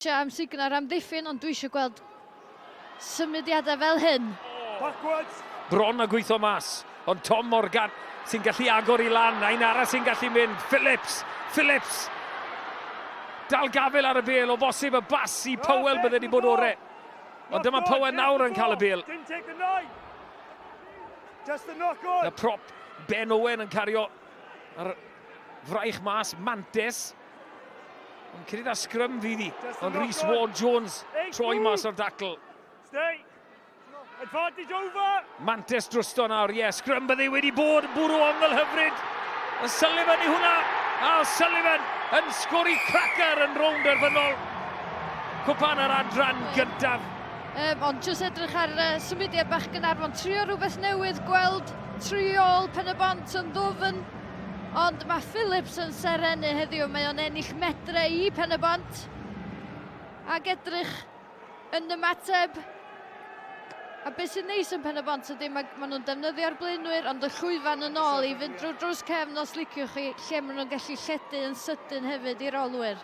Eisiau amsugno'r amddiffyn, ond dwi eisiau gweld symudiadau fel hyn. Backwards. Bron a gweithio mas, ond Tom Morgan sy'n gallu agor i lan, a un arall sy'n gallu mynd, Phillips, Phillips! Dal gafel ar y bel, o bosib y bas i Powell bydde wedi bod ore. Ond dyma Powell nawr yn cael y bel. Y prop Ben Owen yn cario ar fraich mas, Mantes. Ond cyrraedd â sgrym fydd hi. Ond Rhys Ward Jones troi mas o'r dacl. Stay. Advantage over. Mantes drosto nawr, ie, yeah, sgrym bydde wedi bod yn bwrw ongl hyfryd. Y Sullivan i hwnna, a Sullivan yn sgori cracker yn rownd derfynol. Cwpan yr adran gyntaf. Ond jyst edrych ar symudiad bach Gaernarfon, trio rhywbeth newydd, gweld triol Pen y Bont yn ddwfn. Ond mae Phillips yn serennu heddiw, mae o'n ennill medre i Pen y Bont. Ac edrych yn ymateb. A beth sy'n neis yn Pen y Bont ydy mae, maen nhw'n defnyddio'r blaenwyr, ond y llwyfan yn ôl i fynd drwy drws cefn os liciwch chi, lle maen nhw'n gallu lledu yn sydyn hefyd i'r olwyr.